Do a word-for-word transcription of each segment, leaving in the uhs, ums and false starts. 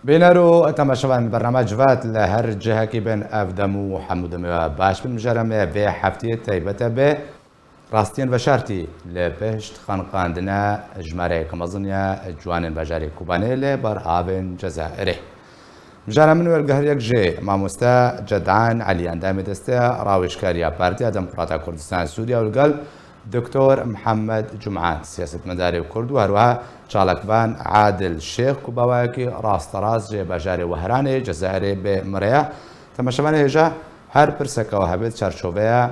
Bîner û temaşevan bernameya Civat li her cihekî bin, ev dem û hemû demê we baş bin. Mijara me vê heftiyê taybet e bi rastiyên veşartî li pişt xeniqandina jimareyeke mezin ya ciwanên bajarê Kobanê li berhavên Cezayirê. Mijara min wergehiriyek ji mamoste Cedan Elî, endamê desteya rawêjkariya Partiya Demokrata Kurdistan Sûriya û li gel Doktor Mihemed Cum'an, siyasetmedarê Kurd û herwiha çalakvan Adil Şêx ku bawayekî rasterast ji bajarê Wehranê Cezayirê bi min re ye. Temaşevanê hêja, her pirseke we hebe di çarçoveya,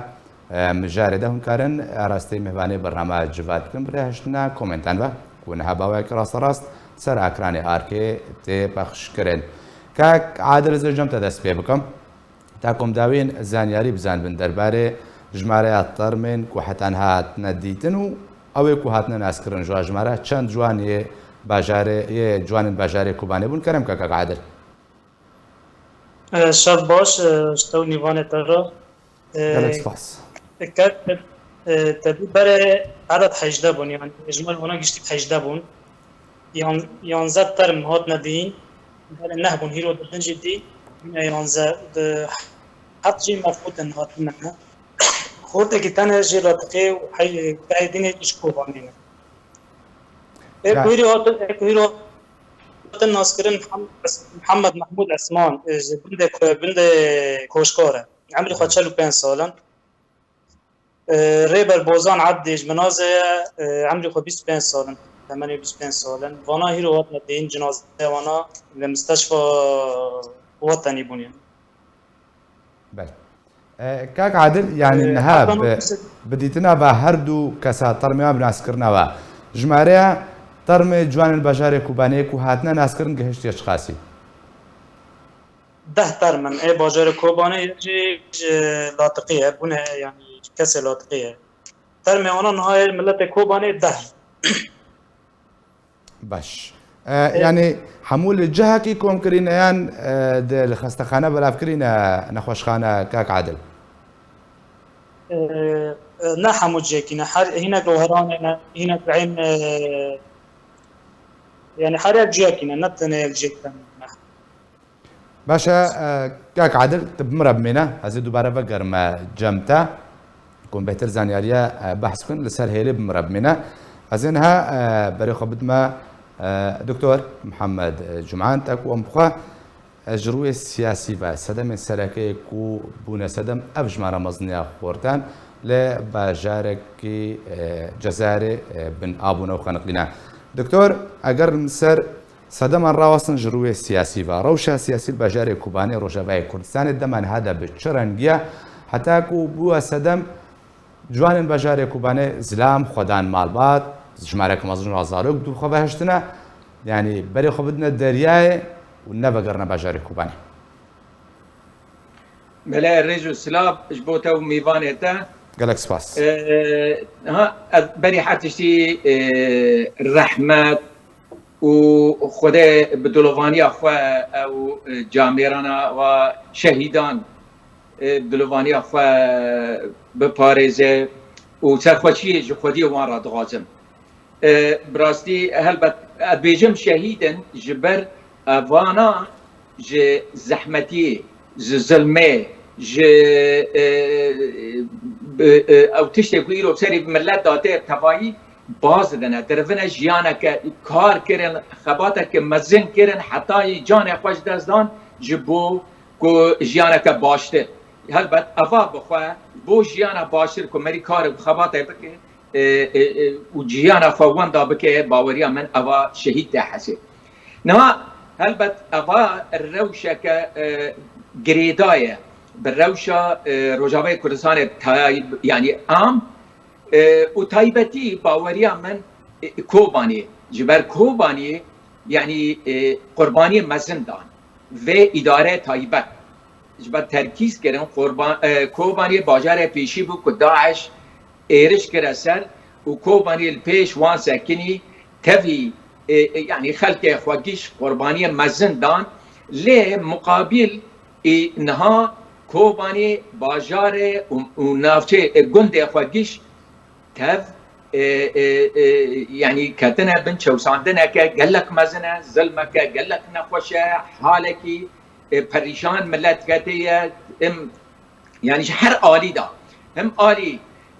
e, mijarê de hûn karin, e, rastî mêvanê bernameya Civat bikin, bi rêhiştina komentan ve ku niha bawayekî rasterast ser ekranê arkê tê pexşkirin. Kak Adil, ez ê cem te dest pê bikim. Ta ku em dawîn zanyarî bizanibin derbarê jimareya termên ku heta niha hatine dîtin û ew ê ku hatine naskirin, ji wan jimare çend ciwan yê bajarê, yê ciwanên bajarê Kobanê bûn? Kerem ke, kak Adil. E, şev baş, e, ji te û nîvanê te re. E, Gelek spas. Kak, e, te dî berê edet hejdeh bûn, yani ji me re wana giştî hejdeh bûn. Yan-, yanze term hatine dîn, berê neh bûn, hîro didin jî dî, yine yanze di het jî mefqûtin hatine. Xortekî tenê jê latiqê û hey-, hey dînê ji Kobanê ne. Ê Ya- ku hîro hatin, ê ku hîro hatin naskirin Mihem-, Mihemed Mehmûd Esman, e, ji bindê ku-, bindê Koşkar e. Emrî xwe çel û pênc sal in. E, Rêber Bozan Ebdî ji Minazê ye, e, emrî xwe bîst û pênc sal in, temenê bîst û pênc sal in. Vana hîro hatin dîn, cinazê wana li misteşfa Wetenî bûne. Belê. E, kak Adil, yanî E, niha heta bi, niha bi dîtina ve her du kesa termê wan, bi naskirina ve, jimareya termê ciwanên bajarê Kobanê ku hatine naskirin gihiştiye çiqasî? Deh term in. Ê bajarê Kobanê yek jî ji latiqî ye, bûne, yanî kesê latiqî ye. Termê wana niha yê miletê Kobanê deh. Baş. E, Ê- yanî hemû li cihekî kom kirîne yan, e, di, li xestexane belav kirîne, nexweşxane, kak Adil? E, e, ne hemû cihekî ne. Her, hinek li Wehranê ne, hinek li Eyn, e, yanî her yek cihekî ne, ne tenê yek cihekî ne. Baş e, e, kak Adil, tu bi min re bimîne, ez ê dubare vegerime cem te. Ku em bêhtir zanyariya, e, behs bikin, li ser hêlê bi min re bimîne. Ez ê niha, e, berê xwe bidime, e, Doktor Mihemed, e, Cum'an, te ku em bixwe, e, ji rûyê siyasî ve sedemên sereke ku bûne sedem, ev jimara mezin ya xortan li bajarekî, e, Cezayirê, e, bin av bûne û xeniqîne. Doktor, eger li ser Sedeman rawestin ji rûyê siyasî ve. Rewşa siyasî li bajarê Kobanê Rojavayê Kurdistanê dema niha de bi çi rengî ye? Heta ku bûye sedem, ciwanên bajarê Kobanê zilam, xwedan malbat, jimareke mezin a zarok bi xwe ve hiştine, yanî berê xwe bidine deryayê û nevegerine bajarê Kobanê. Belê, rêz û silav ji bo te û mêvanê te. Gelek spas. Ee, ha, ez berî her tiştî, ee, rehmet û Xwedê bi dilovaniya xwe ew, ee, camêrana wa şehîdan, ee, bi dilovaniya xwe biparêze û serxweşiyê ji Xwediyê wan re dixwazim. E, bi rastî, helbet, ez bêjim şehîd in, ji ber, e, vana ji zehmetiyê, ji zilmê, ji, e, bi, e, ew tiştê ku îro serê milet date tevayî baz didine, dirivine jiyaneke kar kirin, xebateke mezin kirin, hetayî canê xwe ji dest dan ji bo ku jiyaneke baştir. Helbet, eva bi xwe bo jiyana baştir ku merî kar û xebatê bike, e, e, e, û ciyana xwe wenda bike, baweriya min eva şehîd tê hesê. Niha helbet eva rewşeke, e, girêdaye bi rewşa, e, Rojavayê Kurdistanê tay-, yanî am, e, û taybetî baweriya min, e, Kobanê. Ji ber Kobanê, yanî, e, qurbaniyê mezin dan. Vê îdare taybet. Ji ber terkîz kirin, Qurban-, e, Kobanê bajarê pêşî bû ku DAIŞ êriş kire ser û Kobanê li pêş wan sekinî tevî, e, e, yanî xelkê xwe giş qurbaniyê mezin dan. Lê muqabil ê niha Kobanê bajarê û, û navçeyê, e, gundê xwe giş tev e, e, e, yanî ketine bin çewsandineke gelek mezin e, zilmeke gelek nexweş e, halekî, e, perîşan millet ketiye, em, yanî ji her alî de, hem alî,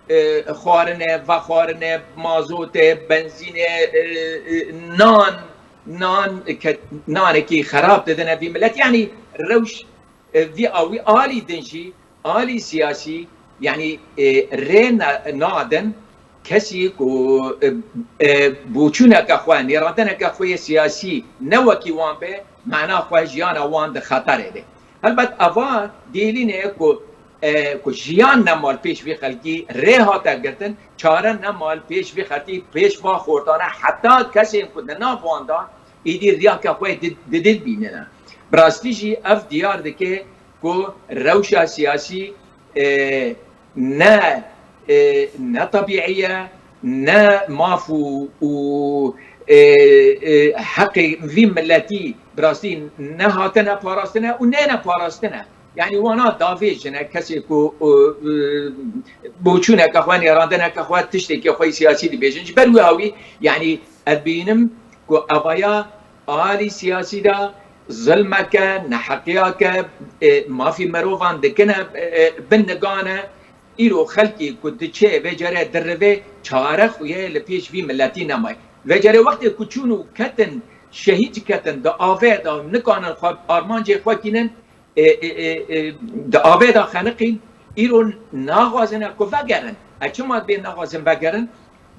e, xwarine, vexwarine, mazotê, benzînê, e, e, nan, nan, ke-, nanekî xerab didine vî millet. Yanî rewş, e, vî awî alî din jî, alî siyasî, yanî, e, rê na-, nadin kesî ku, e, e, boçûneke xwe, nêrandineke xwe yê siyasî ne wekî wan be, mana xwe, jiyana wan di xeterê de. Helbet eva dêlînê ku, e, ku jiyan nema li pêş vî xelkî rê hate girtin, çare nema li pêş vî xelkî, pêş va xortane, heta kesên ku di nav wan de êdî riyake xwe di-, di dil bînine. Bi rastî jî ev diyar dike ku rewşa siyasî, e, ne, e, ne tebîî ye, ne maf û, û, e, e, heqê vî miletî bi rastî nehatine parastine û nêne parastine. Yanî wana davêjine kesê ku, e, e, boçûneke xwe, nêrandineke xwe, tiştekî xwe yê siyasî dibêjin. Ji ber wî awî, yanî ez bînim ku evaya alî siyasî de zilmeke, neheqiyake, e, mafî mirovan dikine, e, e, bin nigane. Îro xelkî ku diçe vê care dirivê çare xwe ye li pêş vî miletî nemaye. Vê care wextê ku çûn û ketin, şehîd ketin, di avê de nikanin xwe armancê xwe kînin, e, e, e, e, di avê de xeniqîn, îro naxwazine ku vegerin. E, çima dibê naxwazin vegerin?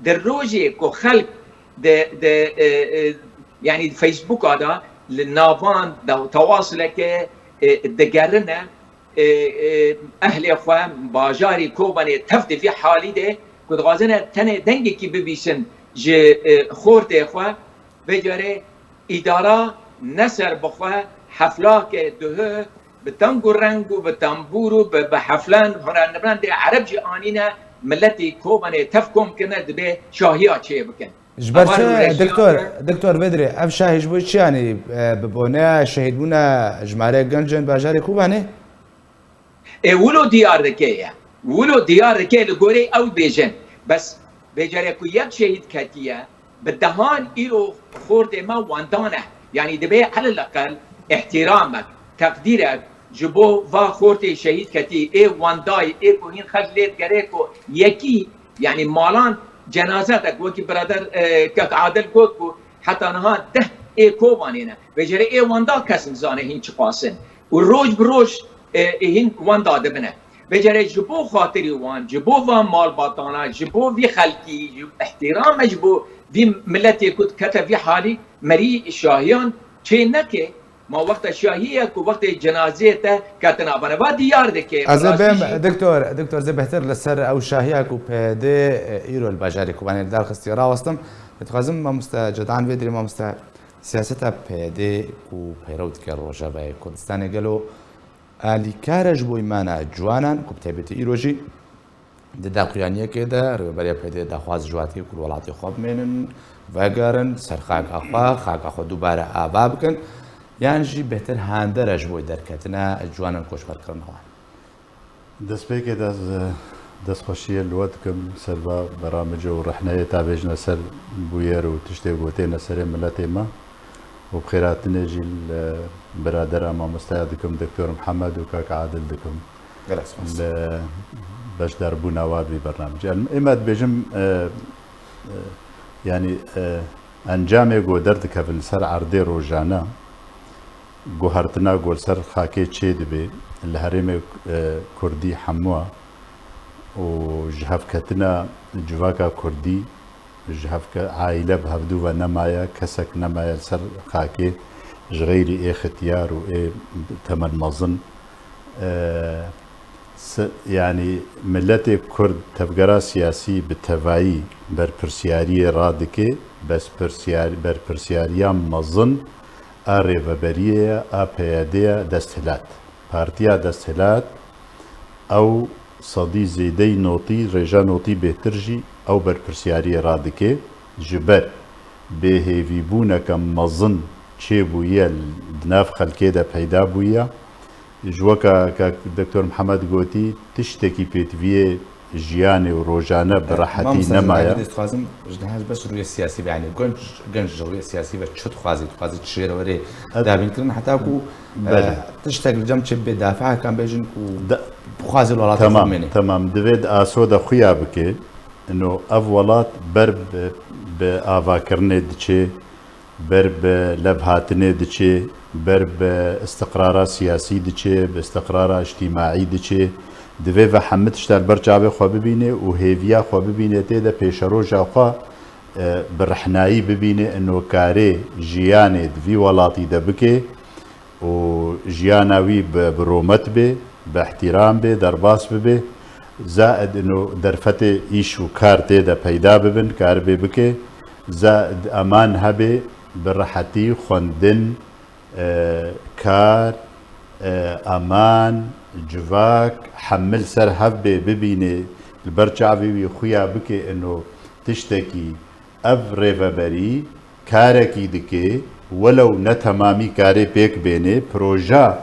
Di rojê ku xelk di, di, e, e, yanî di Facebooka de li navan de tewasileke, e, digerine, e, e, ehlê xwe, bajarê Kobanê tev di vî halî de ku dixwazine tenê dengekî bibîsin ji, e, xortê xwe, vê carê îdara ne ser bi xwe heflake duhê bi teng û reng û bi tembûr û bi, bi heflen hunermendê ereb jî anîne, miletê Kobanê tev kom kirine, dibê şahiya çê bikin. Ji ber çi, doktor, doktor Bedrî, ev şahî ji bo çi, yanî, e, bi bone şehîdbûna jimareyek genc in bajarê Kobanê? Ê, wilo diyar dike ye. Wilo diyar dike li gorî ew bêjin. Bes vê care ku yek şehîd ketiye, bi dehan îro xortê me wendan e. Yanî dibê eleleqel îhtîramek, teqdîrek ji bo va xortê şehîd ketî, ê wendayî, ê ku hîn xelk lê digere ku yekî, yanî malan cenaze de, wekî birader, e, kek Adil got ku heta niha deh ê Kobanê ne. Vê carê ê wenda kes nizane hîn çiqas in. Û roj bi roj, e, e, hîn wenda dibine. Vê carê ji bo xatirî wan, ji bo van malbatana, ji bo vî xelkî, ji îhtîrame ji bo vî miletê ku dikete vî halî, merî şahiyan çê neke. Ma wexta şahî ye ku wextê cenazeyê te ketina bane. Va diyar dike. Ez ê bêm, doktor, doktor, zê bêhtir li ser ew şahiya ku P Y D îro li bajarê Kobanê li dar xistiye rawestim. Dixwazim mamoste Cedan Bedrî, mamoste, siyaseta P Y D ku peyrew dike Rojavayê Kurdistanê, gelo alîkar e ji bo îmana ciwanan ku bi taybetî îro jî di daxuyaniyekê de Rêveberiya P Y D daxwaz ji we dike ku li welatê xwe bimênin, vegerin ser xaka xwe, xaka xwe dubare ava bikin, yan jî bêhtir hander e ji bo derketina ciwanan, koçberkirina wan? Destpêkê de ez destxweşiyê li we dikim ser va beramice û rehneyê te avêjine ser bûyer û tiştê gotêne serê miletê me û bi xêrhatinê jî li biradera mamosteya dikim, Doktor Mihemed û kak Adil dikim. Gelek spas. Li beşdarbûna wa vî bernamecê. Em, ê me dibêjim, e, e, yanî, e, encamê ku derdikevin li ser erdê rojane, guhertina ku li ser xakê çê dibe li herêmê, e, kurdî hemû û ji hevketina civaka kurdî, ji hevke-, aîle bi hevdû ve nemaye, kesek nemaye li ser xakê, ji xeyrî ê xitiyar û ê temel mezin. E, se-, yanî miletê kurd, tevgera siyasî bi tevayî berpirsiyariyê radike, bes pirsiyar-, berpirsiyariya mezin a rêveberiyê ye, a P Y D ye, desthilat. Partiya desthilat ew sedî zêdeyî notî, rêja notî bêhtir jî ew berpirsiyariyê radike. Ji ber bêhêvîbûneke mezin çêbûye, di nav xelkê de peyda bûye. Ji weka kak Doktor Mihemed gotî, tiştekî pêtiviyê jiyanê û rojane bi rehetî nemaye. Dixwazim ji niha ji bes rûyê siyasî ve, yanî genc, genc ji rûyê siyasî ve çi dixwazî, dixwazî çi jê re were Ed- dabînkirin, heta ku Belê. e, tiştek li cem çê bê dafiakan bêjin ku De- bixwazî li welatê xwe Temam, bimêne. Temam. Divê di asoda xuya bike. Ino ev welat ber bi, bi avakirinê diçe, ber bi levhatinê diçe, ber bi istiqrara siyasî diçe, bi istiqrara îctîmaî diçe. Divê ve hemî tişta li ber çavê xwe bibîne û hêviya xwe bibîne tê de pêşeroja xwe, e, bi rehnayî bibîne ino karê jiyanê di vî welatî de bike û jiyana wî bi, bi rûmet bê, bi îhtîram bê, derbas bibe. Zaid ino derfetê îş û kar tê de peyda bibin, karibe bike. Zaid eman hebe, bi rehetî xwendin, e, kar, e, eman, civak, hemil ser hev bê bibîne, li ber çavê wî xuya bike ino tiştekî ev rêveberî karekî dike, welew ne temamî karê pêk bêne, proja,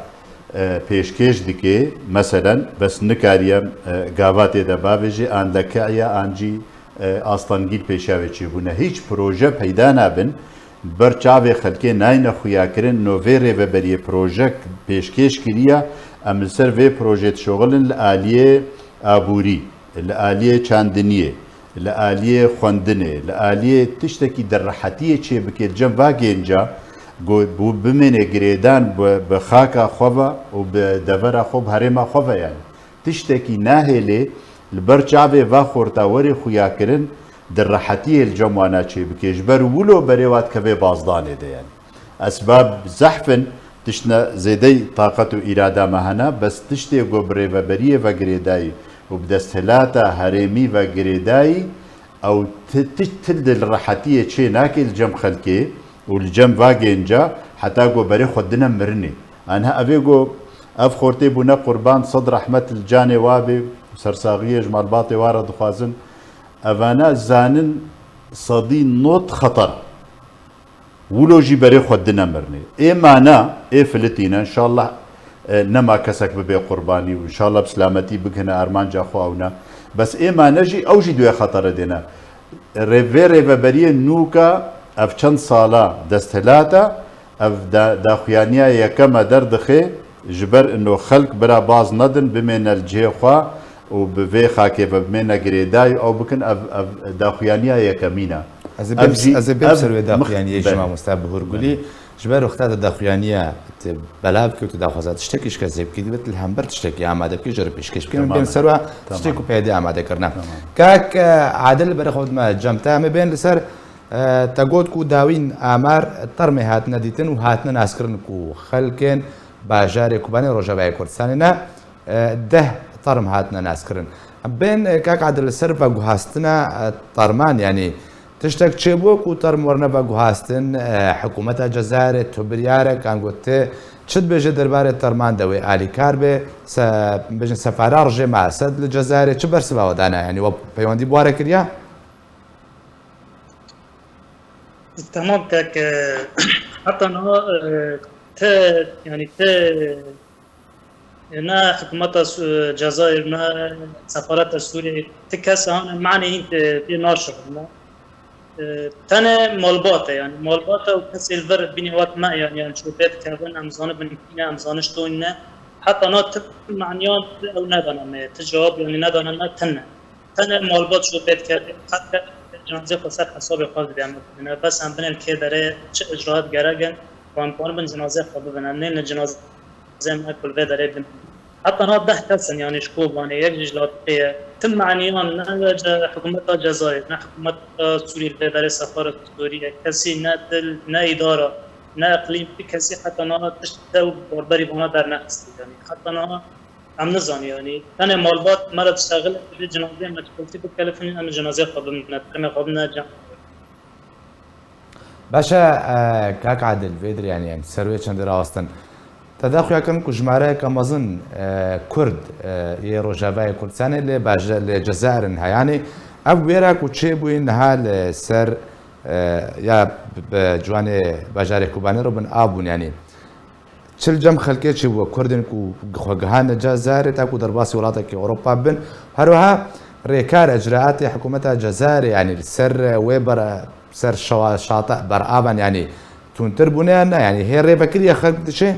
e, pêşkêş dike, meselen, bes nikariyem, e, gava tê de bavêje, an lekeya, an jî, e, astengî li pêşiya wê çêbûne. Hîç proje peyda nabin, ber çavê xelkê nayne xuyakirin, no vê rêveberiyê projek pêşkêş kiriya, em li ser vê projê dişoxilin li aliyê aborî, li aliyê çandiniyê, li aliyê xwendinê, li aliyê tiştekî di rehetiyê çêbike li cem va gênca, ku bû bimêne girêdan bi, bi xaka xwe ve û bi devera xwe, bi herêma xwe ve yani. Tiştekî nahêlê li ber çavê va xorta were xuyakirin, di rehetiyê li cem wana çêbike. Ji ber wilo berê wa dikeve bazdanê de yani. Esbab zehf in, tiştine zêdey taqet û îrada me hene, bes tiştê ku bi rêveberiyê ve girêdayî û bi desthilata herêmî ve girêdayî, ew ti, ti, ti di li rehetiyê çê nake li cem xelkê û li cem va gênca heta ku berê xwe dine mirinê. Aniha evê ku ev xortê bûne qurban, sed rehmet li canê wa bê, sersaxiyê ji malbatê wa re dixwazin. Evana zanin sedî nod xeter. Wilo jî berê xwe dine mirinê. Ê mane, ê filitîne, înşallah, e, nema kesek bibe qurbanî û înşallah bi silametî bigihine armanca xwe ew ne. Bes ê mane jî, ew jî duye xetere dêne. Rê-, vê rêveberiyê nûka ev çend sala desthilata, ev da-, daxuyaniya yekeme derdixe, ji ber ino xelk bira baz nedin, bimêne li cihê xwe û bi vê xakê ve bimêne girêdayî, ew bikin, ev, ev daxuyaniya yekemîn e. Ez ê Ev bêm, jî, ez ê bêm ev ser wê mix-, daxuyaniyê jî, belê. Mamoste Bihur Gulî. Belê. Ji ber wexta de daxuyaniya te belav kir, tu daxwaza tiştekî ji kesê bikî, divêt li hember tiştekî amade bikî, ji re pêşkêş bikî. Em Temamen. Bên ser wa Tamam. tiştekî ku peyedê amade kirine. Tamam. Kak, e, Adil, berê xwe dime cem te. Em ê bên li ser, e, te got ku dawîn amar termê hatine dîtin û hatine naskirin ku xelkên bajarê Kobanê Rojavayê Kurdistanê ne, e, deh term hatine naskirin. Em bên, e, kak Adil, li ser veguhastina, e, terman, yanî tiştek çêbû ku term werine veguhastin, e, hikûmeta Cezayirê tu biryarek an got te çi dibêje derbarê terman de wê alîkar be, se-, bêjin sefara rejêma Esed li Cezayirê çi bersiva we dane, yanî we peywendî bi we re kiriya? Tamam kek, e, heta niha, e, te, yani te, e, ne hikûmeta Su-, Cezayir, ne sefareta Sûriyeyê, ti kes han manê hîn te pê naşixin, ne? E, tene malbat e, yani malbat e û kesê li vir bînê wek me, yani, yani ço pê dikevin, em zanibin kî ne, em zaniş doyne. Heta na ti maniyan ew nedana me, ti cewab, yani nedana me, tine. Tene malbat şû pê dikeve, qet ke cinazê xwe ser hesabê xwe dide em bibine. Bes em binên kê derê çi icraat gerek in, û em kanibin cinazê xwe bibin. Em nên li cinazê me ku li vê derê bin. Heta niha deh kes in, yanî ji Kobanê, yek jî ji Latiqê ye. Tim maniyan ne ce-, hikûmeta Cezayir, ne hikûmeta Sûrî li vê derê, sefareta Sûrî ye. Kesî ne dil, ne îdara, ne iqlîm, ti kesî heta niha tişt te û barberî vana dernexistî. Yanî heta niha Em nizanî, yanî tenê malbat me re diştexile, divê cinazeyê me çi kesî bikelifin, em cinazeyê xwe bimine, termê xwe bimine cem. Baş e, e, kak Adil, vê dirê, yanî em ser wê çendê rawestin. Te de xuya kirin ku jimareyeke mezin, e, Kurd, e, yê Rojavayê Kurdistanê lê baş-, lê Cezayir in heyanî. Ev wêra ku çêbûyî niha li ser, e, ya bi, bi ciwanê bajarê Kobanê re bin av bûn, yanî. Çi li cem xelkê çêbû, Kurdên ku xwe gihane Cezayirê, ta ku derbasî welatekî Ewropa bin. Her wiha rêkar icraatê hikûmeta Cezayirê, yanî li ser wê ber-, ser şewa-, şate beravan, yanî tundtir bûne yan ne? Yanî hê rê vekiriye xelk diçe?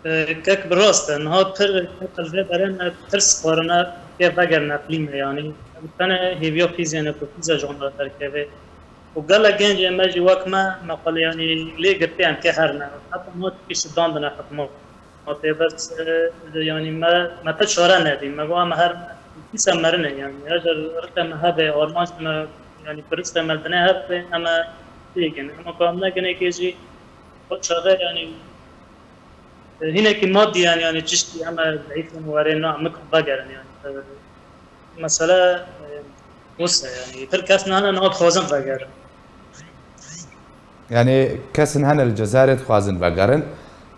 E, kek bi rast e. Niha pir kek li vê berê me pir sparine kê vegerin eqlîmê, yanî. Em tene hêviya fîzê ne ku fîza ji wan re derkeve. Û gelek gencê me jî wek me, me xwe lê, yanî, lê girtê em kê herine. Heta niha tiştî dandine hikûmetê, bes, e, yanî me, me te çare nedî. Me got em her dîsa merine, yanî. Eger rite me hebe, armanc me, yanî, piristê me dine hebe, em ê têgin. Ema ku em neginê kê jî, o çaxe, yanî, e, hinekî madî, yanî, yanî, tiştî em ê zeyîf in, werê na, em vegerin, yanî. E, Mesele, e, wisa, yanî, pir kes nane, niha dixwazin vegerin. Yanî, kesin hene li Cezayirê dixwazin vegerin.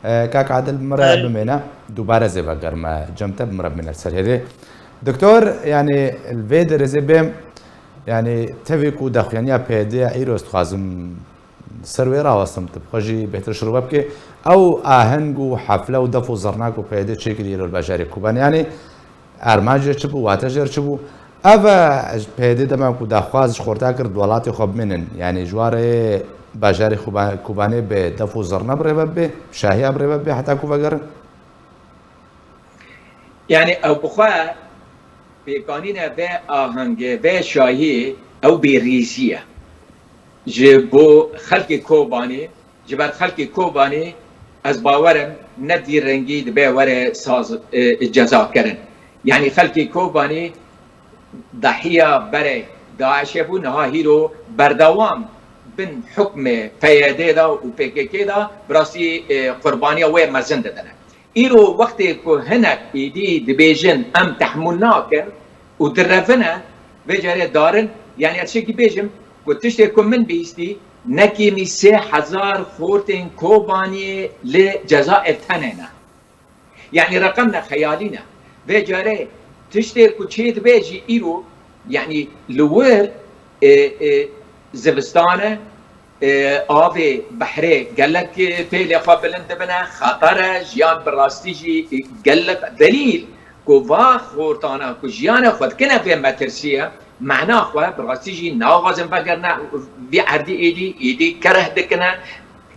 E, kak Adil, bi min re Evet. bimêne, dubare zê vegerime cem te, bi min re bimêne ser hêrê. Doktor, yanî, li vê derê zê bêm, yanî, tevî ku daxuyaniya P Y D ya îro ez dixwazim ser wê rawestim, tu bi xwe jî bêhtir şirove bike. Ew aheng û hefle û def û zirna ku P Y D çêkirî îro li bajarê Kobanê, yanî armanc jê çi bû, wate jê re çi bû? Ev e, P Y D dema ku daxwaz ji xorta kir di welatê xwe bimînin, yanî ji warê bajarê Koba-, Kobanê bi def û zirna bi rê ve bê, bi şahiya bi rê ve bê heta ku vegerin? Yanî ew bi xwe pêkanîne vê ahengê, vê şahiyê, ew bêrîzî ye. Ji bo xelkê Kobanê, ji ber xelkê Kobanê ez bawer im ne vî rengî dibe were saz, e, cezakirin. Yanî xelkê Kobanê dahiya berê DAIŞê bû, niha hîro berdewam bin hukmê P Y D de û P K K de bi rastî, e, qurbaniya wê mezin didine. Îro wextê ku hinek êdî dibêjin em tehmûl nakin û direvine, vê carê darin, yanî ez tiştekî bêjim ku tiştê ku min bihîstî, ne kêmî sê hezar xortên Kobaniyê li Cezayir tenê ne. Yanî reqem ne, xeyalî ne. Vê carê tiştê ku çê dibe jî îro, yanî li wir, e, e, zivistan e, e, avê behrê gelek, e, pêlê xwe bilind dibine, xeter e, jiyan bi rastî jî, e, gelek delîl ku va xortana ku jiyana xwe dikine vê metirsiyê, mena xwe bi rastî jî naxwazin vegerine vî erdî êdî, êdî kereh dikine.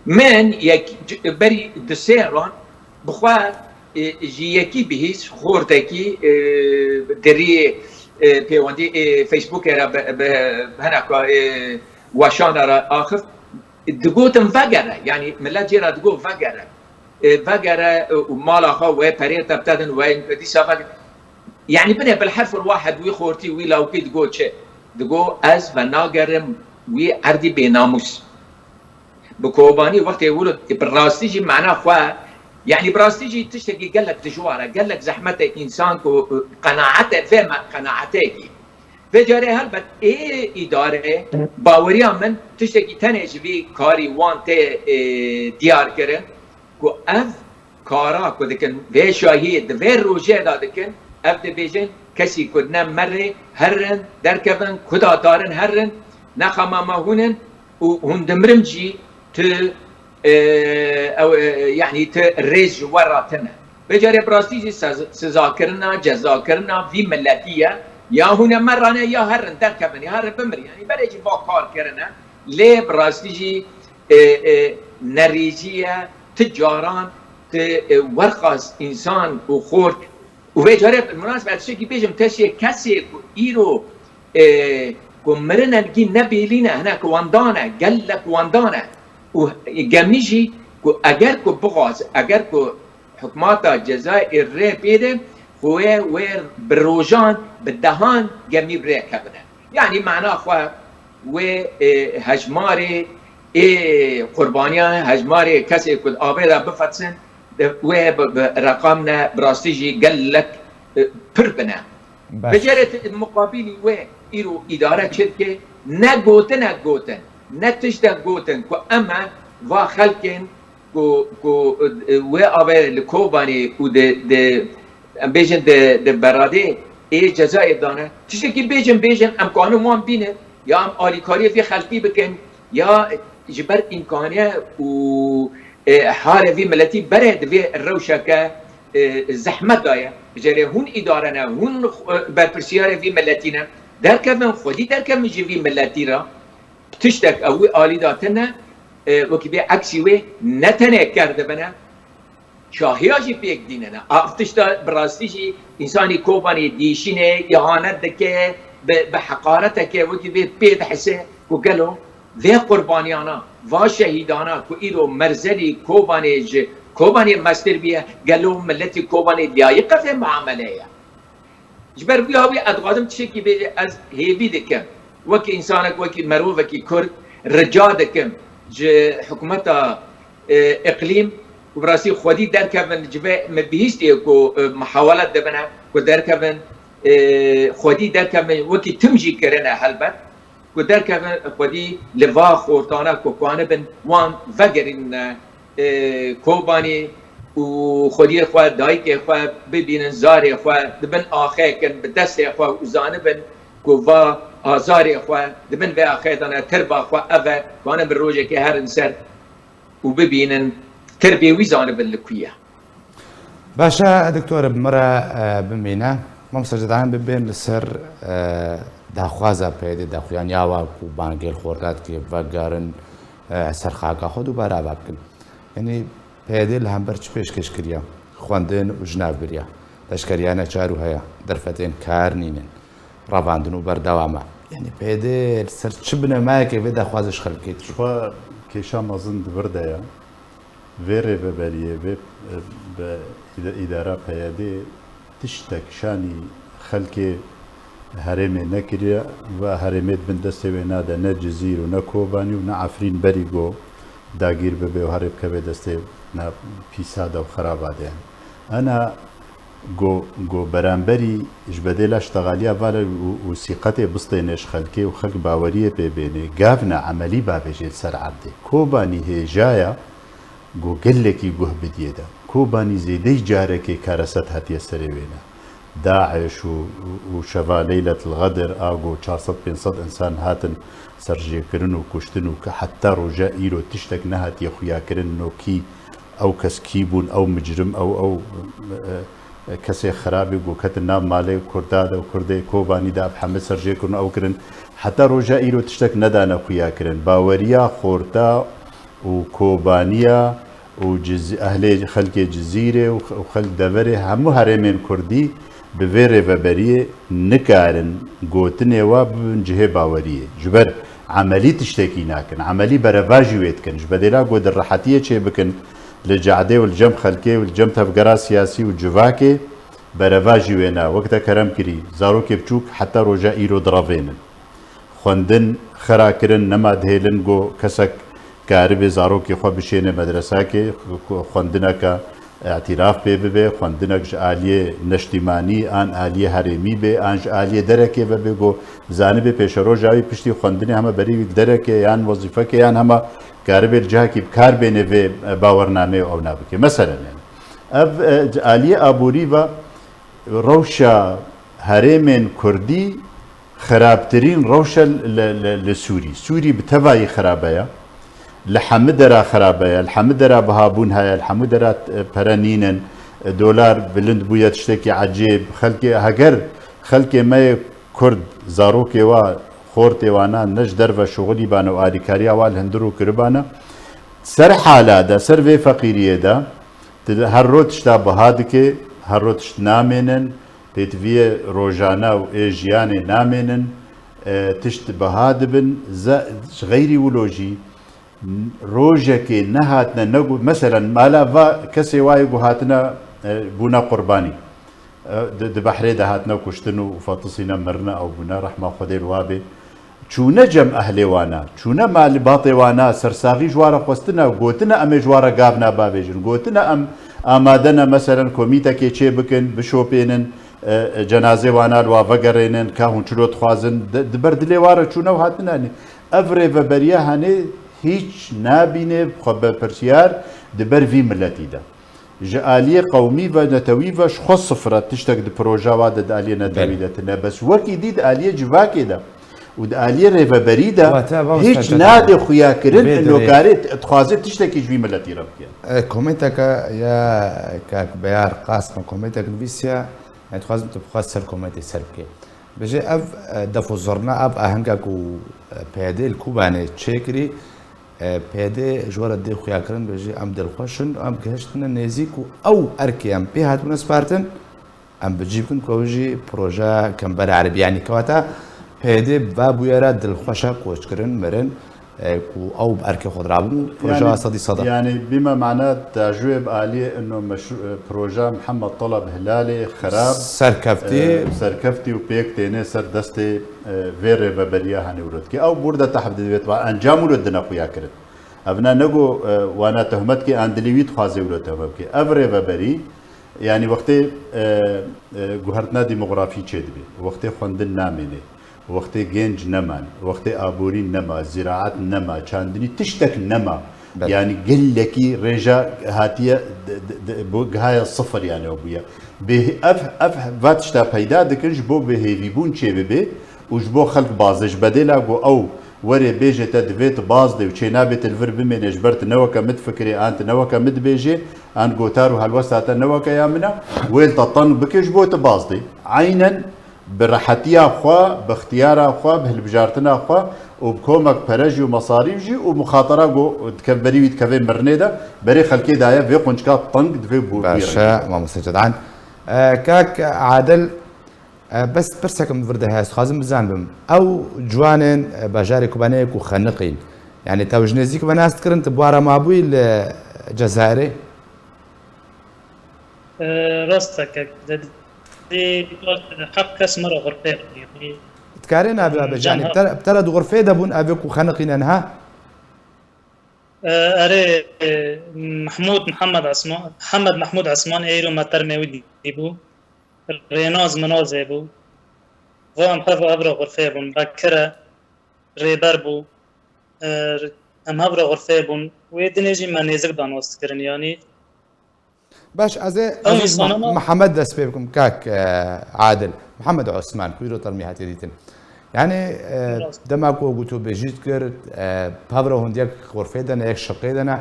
Min yek, berî du sê ran bi xwe, e, ji yekî bihîst, xortekî, e, di rî, e, pêwendî, e, Facebookê re bi, bi, bi hineka, e, weşana re axift. Digotin vegere, yanî millet jê re digot vegere. E, vegere, e, û mala xwe wê perê te bidin, wê dîsa vegere. Yanî binê bil herfil wahed wî xortî, wî lawkî digot çi? Digot ez venagerim wî erdî bênamûs. Bi Kobanî wextê wilo bi rastî jî mena xwe, yanî bi rastî jî tiştekî gelek dijwar e, gelek zehmet e însan ku, e, qenaete vê me qenaeteyekî. Vê carê helbet ê îdare baweriya min tiştekî tenê ji vî karî wan tê, e, diyar kirin ku ev kara ku dikin, vê şahiyê di vê rojê de dikin, ev dibêjin, kesî ku ne merê herin, derkevin, kuda darin herin, ne xemama hûn in û hûn dimirin jî tu, e, ew, e, yanî tu rêz ji we re tune. Vê carê bi rastî jî sez-, sizakirina, cezakirina vî miletî ye. Ya hûn e merane ya herin, derkevin, ya herin bimirin. Yanî berê jî va kar kirine. Lê bi rastî jî, e, e, nerîzî ye, ti caran, ti, e, werxas însan û xort. Û vê carê bi minasebet tiştekî bêjim, teşê kesê ku îro, e, ku mirine gî ne bêlî ne, hinek wendan e, gelek wendan e. Û gemî jî ku eger ku bixwaz, eger ku hikmata Cezayir rê pêde, xwe wê bi rojan, bi dehan gemî bi rê kevine. Yanî mana xwe wê, e, hejmarê ê qurbaniyan, hejmarê kesê ku di avê de bifetsin, wê bi, bi reqam ne, bi rastî jî gelek, e, pir bine. Baş. Bi cerê muqabîlî wê îro îdare çi dike? Ne gotine gotin, ne tiştek gotin ku em e va xelkên ku, ku, e, wê avê li Kobanê û di, di, em bêjin di, di beradê ê Cezayê dane. Tiştekî bêjin, bêjin, em kanin wan bînin, ya em alîkariyê vê xelkî bikin, ya ji ber îmkaniye û, e, halê vî miletî berê di vê rewşeke, e, zehmet de ye. Ji re hûn îdare ne, hûn, e, berpirsiyarê vî miletî ne. Derkevin, xwedî derkevin ji vî miletî re. Tiştek ew wî alî de tune, e, wekî bê eksî wê ne tenê kerdibine, şahiya jî pêk dînine. Ev tişta bi rastî jî însanî Kobanî dîşîne, îhanet dike, bi, bi heqareteke wekî bê pê dihise ku gelo vê qurbaniyana, va şehîdana ku îro merzelî Kobanê ji Kobanê mestir bûye, gelo miletî Kobanê diyayî qefê muamele ye. Ji ber vî hawî ez dixwazim tiştekî bêje, ez hêvî dikim. Wekî însanek, wekî merovekî Kurd rica dikim ji hikûmeta, e, îqlîm û bi rastî xwedî derkevin ji vê me bihîstiye ku, e, muhawelat dibine ku derkevin, e, xwedî derkevin, wekî tim jî kirine helbet, ku derkevin xwedî li va xortana ku kanibin wan vegerînine, e, Kobanî û xwediyê xwe, dayikê xwe bibînin, zarê xwe di bin axê kin, bi destê xwe û zanibin ku va azarê xwe di bin vê axê de ne, tirva xwe ev e, kanin bi rojekê herin ser û bibînin tirbê wî zanibin li ku ye. Baş e, doktor, bi me re, e, bimîne. Mamoste Cedayan, bibên li ser, e, daxwaza PYDê, daxuyaniya wa ku bangê li xorta dike, vegerin, e, ser xaka xwe, dubare ava bikin. Yanî PYDê li hember çi pêşkêş kiriye? Xwendin û jinavberiya. Leşkeriya neçar û heye, derfetên kar nînin. Revandin û berdewam e. Yanî PYDê li ser çi binemeyekê vê daxwazê ji xelkê dike? Ji xwe kêşa mezin di vir de ye. Vê rêveberiyê, vê, e, be, îde-, îdara PYDê tiştek şanî xelkê herêmê nekiriye ve herêmê di bin destê wê nade, ne Cizîr û ne Kobanî û ne Efrîn berî go dagîr bibe û herê bikeve destê na pîsada û xeraba de. Ena go, go beramberî ji bedêla ştexaliya vale û, û sîqetê bistêne ji xelkê û xelk baweriyê pê bêne, gavna emelî bavêjê li ser erdê. Kobanî hêjaya go gelekî guh bidiyê de. Kobanî zêdeyî carekê kareset hatiye serê wê ne. DAIŞ û, û, û şeva Leyletil Xedir a go çar sed pênc sed însan hatin serjêkirin û kuştin û ke heta roja îro tiştek nehatiye xuyakirin, no kî ew kes kî bûn, ew micrim, ew, ew, e, e, kesê xirabê ku ketin nav malê Kurda de û Kurdê Kobanî de ev heme serjêkirin û ew kirin. Heta roja îro tiştek nedane xuyakirin. Baweriya xorta û Kobaniya û Ciz-, ehlê xelkê Cizîrê û x-, û xelk deverê hemû herêmên Kurdî bi vê rêveberiyê nikarin gotinê wa bibin cihê baweriyê. Ji ber emelî tiştekî nakin. Emelî berevajî wê dikin. Ji bedêla ku di rehetiyê çêbikin, li cadê û li cem xelkê û li cem tevgera siyasî û civakê berevajî wê ne. Wek te kerem kirî, zarokê biçûk heta roja îro direvênin. Xwendin xira kirin, nema dihêlin ku kesek karibê zarokê xwe bişêne medresakê, xwendineke îtîraf pê bibe, xwendinek ji aliyê neştîmanî an aliyê herêmî bê, an ji aliyê derekê ve bê, ku zanibe pêşeroja wî piştî xwendinê hema berî wî derekê yan wezîfekê yan hema karibê li cihekî bi kar bêne vê, e, bawernameyê û ewna bike. Meselen, yani, ev, e, ji aliyê aborî ve rewşa herêmên Kurdî xirabtirîn rewş e li, li, li Sûrî. Sûrî bi tevayî xirabe ye. Li hemî dera xirabe ye. Li hemî dera bihabûn heye. Li hemî dera, e, pere nînin. E, dolar bilind bûye, tiştekî ecêb. Xelkê, heger xelkê me yê Kurd, zarokê wa, xortê wana ne ji derve şuxulî bane û alîkariya wa li hundir û kiribane, ser hala de, ser vê feqîriyê de, tu her ro tişta biha dike, her ro tişt namênin, pêtiviyê rojane û ê jiyanê namênin, e, tişt biha dibin. Ze-, ji xeyrî wilo jî rojekê nehatine, ne gu-, meselen, mala va kesê wayê ku hatine, e, bûne qurbanî. E, di, di behrê de hatine kuştin û fetisîne, mirine, ew bûne, rehma Xwedê li wa bê. Çûne cem ehlê wana, çûne malbatê wana, sersaxî ji wa re xwestine, gotine em ê ji wa re gavna bavêjin, gotine em amade ne, meselen, komîtekê çê bikin, bişopênin, e, e, cenazê wana li wa vegerênin, ka hûn çilo dixwazin, di, di ber dilê wa re çûne û hatine. Ev rêveberiya henê hîç nabîne xwe berpirsiyar di ber vî miletî de. Ji aliyê qewmî ve netewî ve ji xwe sifir e, tiştek di proja wa de di aliyê netewî de tune. Bes wekî dî di aliyê civakê de Û di aliyê rêveberî de hîç nade xuyakirin, nokarê dixwaze tiştekî ji vî miletî re bike. E, komenteke ya kak Beyar Qasim komentek nivîsiya, yani dixwazim tu bixwaz ser komentê ser bike. Bêje ev, e, def û zurna, ev ahenga ku, e, P Y D li Kobanê çêkirî, e, P Y D ji we re dê xuyakirin, bêje em dilxweş in, em gihiştine nêzîk û ew erkê em pê hatibûne spartin, em bi cî bikin ku ew jî proje Kembera Erebî, yanî kewata P Y D va bûye re dilxweşa koçkirin mirin, e, ku ew bi erkê xwe dirabin û projeya sedî seda. Yani bîme mana tajûyê bi aliyê ino meşru-, e, proje Mihemed Taleb Hilalê xirab, serkeftî, e, serkeftî û pêk têne ser destê, e, vê rêveberiya hanê wilo dike. Ew bûr de tehdîd divêt va encam wilo dine xuya kirin. Evna nego, e, wana tehmet ke an dilê wî dixwaze wilo tehmet ke. Ev rêveberî, yani wextê, e, e, guhertina demografî çêdibe, wextê xwendin namêne, wextê genc neman, wextê aborî nema, ziraet nema, çandinî tiştek nema. Belê. Yani gelekî rêja hatiye d-, d-, d-, bo gihaye sifir yani o bûye. Bê ev, ev va tişta peyda dikin ji bo bêhêvîbûn çêbibe û ji bo xelk bazê ji bedêla ku ew Werê bêje te divê tu baz de û çênabê tu li vir bimêne ji ber tu ne weke min difikirê an tu ne weke min dibêjê an gotar û helwesta te ne weke ya min e, wê li te teng bike ji bo tu baz de. Eynen bi rehetiya xwe, bi ixtiyara xwe, bi hilbijartina xwe û bi komek pere jî û mesarîf jî û muxatera ku dikeve berî wî dikeve mirinê de berê xelkê daye vê qunçka teng divê bû. Baş e, mamoste Cedan. E, kak Adil, E, bes pirsekim vir de heye, ez dixwazim bizanibim. Ew ciwanên, e, bajarê Kobanê ku xeniqîn, yanî te ji nêzîk ve nas dikirin, tu bi wan re mabûyî li Cezayirê? E, rast e kek, di, di, di, heft kes me re xurpê bû. Dikarê navê we bêje, yanî bi te, bi te re di xurfê de bûn, ev ê ku xeniqîne niha? E, erê, e, Mehmûd Mihemed Esman, Hemed Mehmûd Esman ê îro me termê wî dîbû. Rênaz Minazê bû. Va em hev, hev re xurfê bûn. Bekir e, Rêber bû. E, em hev re xurfê bûn. Wê dinê jî me nêzik da nas dikirin, yanî. Baş, ez ê, Ew ez ê însana Meh-, me- Mihemed dest pê bikim, kak, e, Adil. Mihemed Osman, ku îro termî hatiye dîtin. Yanî, e, Rast. Dema ku got û bêjî dikir, e, hev re hûn yek xurfê de ne, yek şiqê de ne.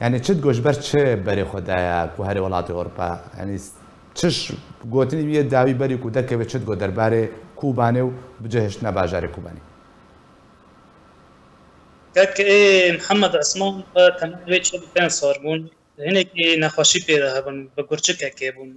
Yanî çi digot, ji ber çi berê xwe daye ku herê welatê Ewropa? Yanî çi ş-, gotinî wî yê dawî berî ku derkeve çi digot derbarê Kobanê û bicihiştina bajarê Kobanê? Kek ê Mihemed Esman ve temel wê çil û pênc sal bûn. Hinekî nexweşî pê re hebûn, bi gurçikekê bûn.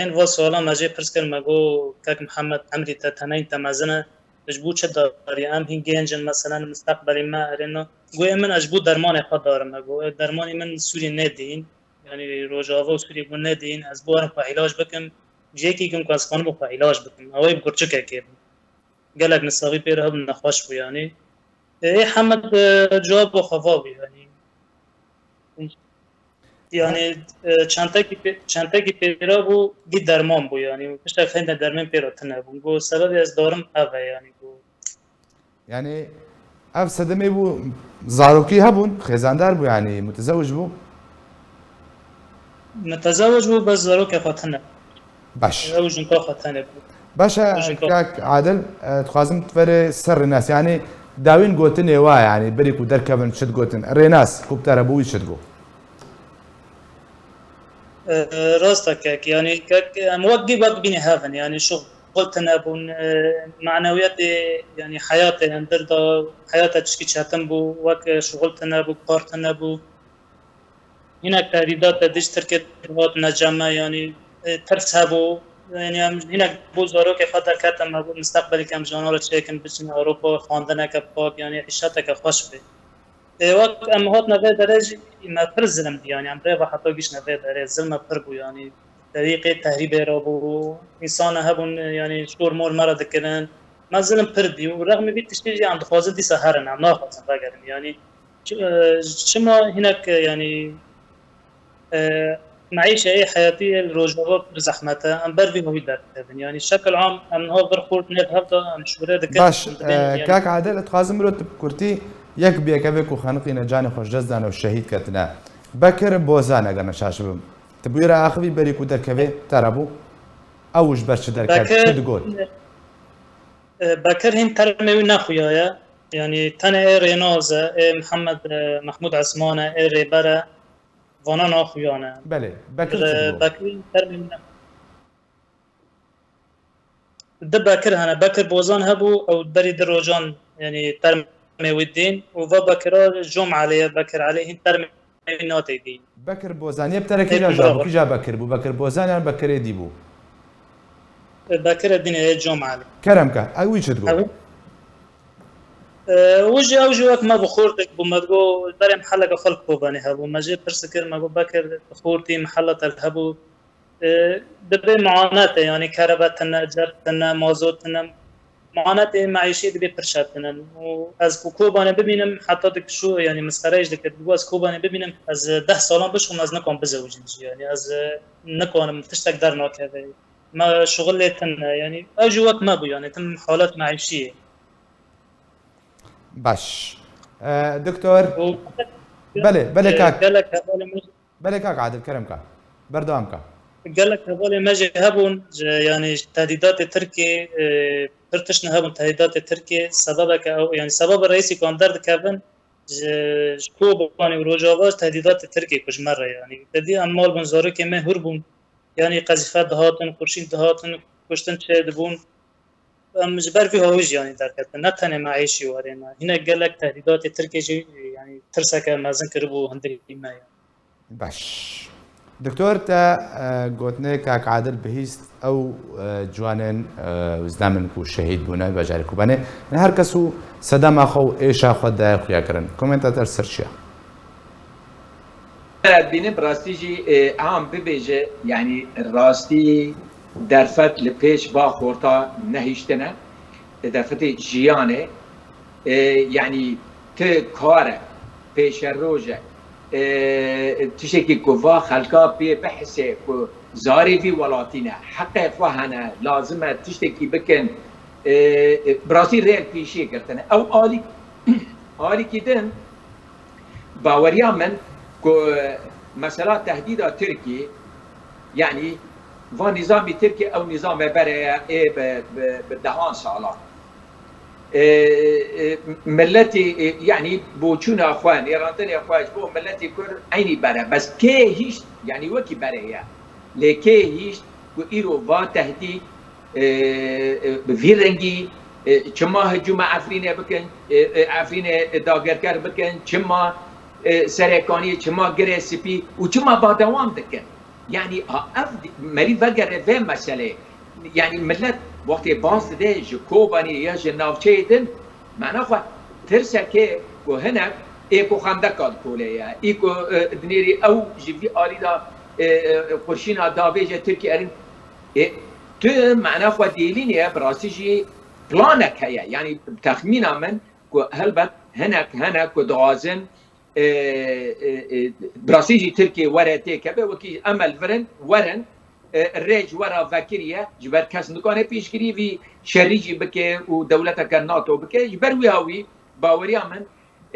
Ên va suala me jê pirs kir, me got, Kek Mihemed, emrî te teneyî te mezin e, tu ji bo çi darî? Em hîn gênc in, meselen, misteqbelê me erê na. Got, ê min ez ji bo dermanê xwe darim, me got, ê dermanê min Sûriyê nedîn, yanî Rojava û Sûriyê got nedîn, ez bo herim xwe îlac bikim, ji yekî kin ku ez kanim xwe îlac bikim. Ew ê bi gurçikekê bû. Gelek misaxî pê re hebû, nexweş bû, yanî. Ê Hemed, e, cewab xwe va bû, yanî. Yanî, e, çentekî pê-, çentekî pêra bû, dî derman bû, yanî, tiştek heyne dermên pê re tune bûn. Got, sebebê ez darim ev e, yanî, got. Yanî, ev sedemê bû, zarokî hebûn, xêzandar bû, yanî, mutezewij bû? Mutezewij bû, bes zarokê xwe tune. Baş. Ew jinka xwe tenê bû. Baş e, Ew jinka kak Adil, e, dixwazim tu verê ser rênas. Yanî dawîn gotinê wa, yanî berî ku derkevin çi digotin? Rênas, ku bi te re bû wî çi digot? E, rast e kek. Yanî kek, em wek gî wek bînî hev in. Yanî şixul tune bûn, e, manewiyetê, yanî heyatê em dir da, heyata tişkî çetin bû, wek, e, şixul tune bû, kar tune bû. Hinek tehdîdat e dij Tirkiyê dihat neceme, yanî, e, tirs hebû. Yanî em hinek bo zarokê xwe derketin, me got, misteqbelê ke em ji wana re çêkin, biçin Ewropa, xwendineke pak, yanî îşeteke xweş bê. E, wek em hatine vê derê jî me pir zilm dî, yanî em rê ve heta giştine vê derê, zilme pir bû, yanî terîqê tehrîbê re bû, însana hebûn, yanî şor mor me re dikirin. Me zilm pir dî û rexmî vî tiştî jî em dixwazin dîsa herin, em naxwazin vegerin. Yanî Çi-, e, çima hinek, e, yanî, e, meîşe ê heyatî ê li Rojava pir zehmet e, em ber vî hewî derkevin. Yanî şekil am em niha vir xurt nêv hev de em şûre dikin, Baş, em dibên, e, yanî kak Adil, ez dixwazim biro tu bi kurtî yek bi yek evê ku xeniqîne canê xwe ji dest dane û şehîd ketine. Bekir Bozan, eger neşaş bim. Tu bûyê re axivî berî ku derkevê te re bû. Ew ji ber çi derket, Bekir, çi digot? E, Bekir hîn termê wî nexuya ye. Yanî tenê ê Rênaz e, ê Mihemed, e, Mehmûd Esman e, ê Rêber e, vana naxuya ne. Belê, Bekir çi digo? Bekir hîn termê wî ne. Di Bekir hene. Bekir Bozan hebû, ew berî di rojan, yanî termê wî dîn û va Bekira Jom Elî ye, Bekir Elî hîn termê wî natê dîn. Bekir Bozan yê bi terekî Ê, ja bira jabû, bak. Kîja Bekir bû? Bekir Bozan yan Bekirê dî bû? Bekirê dînê yê Jom Elî. Kerem ke, ew wî çi digo? Ew, e, û jî, ew jî wek me bi xortek bû, me digo, berê miheleke xwe li Kobanê hebû. Me jê pirs kir, me got, Bekir, xortî mihella te li hebû. E, dibê muanet e, yanî kerebe tune, cerb tune, mazot tune. Muanetê meîşî dibê pir şer tune. Û ez ku Kobanê bimînim, heta di kişû, yanî mesxere jî dikir. Digo ez Kobanê bimînim, ez deh salan bişixim, ez nikom bizewicim jî. Yanî ez, e, nikanim, tiştek dernakeve. Me şuxul lê tune, yanî ew jî wek me bû, yanî tim halet meîşî ye. Baş. E, doktor. Û Belê, belê, e, kak. Gelek hevalê me Belê kak Adil, kerem ka. Berdewam ka. Gelek hevalê me jî hebûn, ji, yanî ji tehdîdatê Tirkiyê, e, pir tiştine hebûn tehdîdatê Tirkiyê. Sebebeke ew, yanî sebeba reîsî ku em derdikevin, ji, ji Kobanê û Rojava ji tehdîdatê Tirkiyê ku ji me re, yanî te dî em mal bûn, zarokê me hûr bûn. Yanî qezîfe dihatin, qurşîn dihatin, kuştin çêdibûn. Em ji ber vî hawî jî, yanî, derketin. Ne tenê meîşî werê me. Hinek gelek tehdîdatê Tirkiyê jî, yanî, tirseke mezin kiribû hundirî me, yanî. Baş. Doktor, te, e, gotinê kak Adil bihîst, ew, e, ciwanên, e, zilamin ku şehîd bûne, bajarê Kobanê. Ne her kes û sedema xwe û êşa xwe daye xuya kirin. Komenta te li ser çi ya? Dibînim bi rastî jî, e, em bibêje, yanî rastî derfet li pêş va xorta nehiştine, e, derfetê jiyanê, e, yanî ti kar e, pêşeroj e, e, tiştekî ku va xelka pê bihise ku zarê vî welatî ne, heqê xwe hene, lazim e tiştekî bikin, e, e, bi rastî rê li pêşiyê girtine. Ew alî-, alîkî din, Baweriya min ku mesela tehdîda Tirkî, yanî van nîzamî Tirkî ew nîzame bere ye ê bi, bi, bi dehan salan. E, e, miletî, e, yanî boçûna xwe, nêrandinê xwe ji bo miletî Kurd eynî bere. Bes kê hîşt, yanî wekî bere ye. Lê kê hîşt ku îro va tehdîd e, e, bi vî rengî, e, çima hicûma Efrînê bikin, e, e, Efrînê dagirker bikin, çima, e, Serê Kaniyê, çima Girê Spî û çima berdewam dikin? Yanî, ha, ev di-, merî vegere vê meseleyê. Yanî, millet wextê baz dide ji Kobanê ya ji navçeyê din, mena xwe tirsekê ku hinek ê ku xendeka dikoleye, î ku, e, dinêrî ew ji vî alî de, e, e, qurşîna davêje Tirkî erin. Ê, tu mena xwe dêlînê ye, bi rastî jî planek heye. Yanî texmîna min ku helbet hinek hene ku dixwazin, e, e, e, bi rastî jî Tirkiyê were têkeve, wekî em li vir in, werin, e, rê ji we re vekiriye, ji ber kes nikane piştgirî vî şerî jî bike û dewleteke NATO bike. Ji ber wî hawî baweriya min,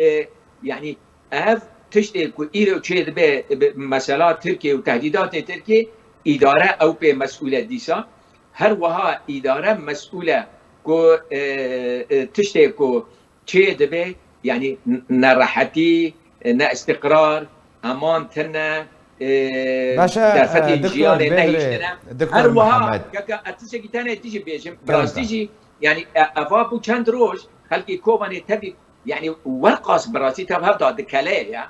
e, yanî ev tiştê ku îro çêdibe, bi mesela Tirkiye û tehdîdatê Tirkiye, îdare ew pê mesûl e dîsa. Her wiha îdare mesûl e ku, e, e, tiştê ku çêdibe, yanî n-, nerehetî, e, neistiqrar, eman tine, e, Baş e, derfetê e, Doktor jiyanê Bedrê, nehiştine. Doktor Her wiha Mihemed. Keke ez tiştekî tenê dijî bêjim, Bi rastî Kerem. Jî, yanî, e, eva bû çend roj, xelkê Kobanê tevî, yanî, werqas bi rastî tev hevda dikeleye ya.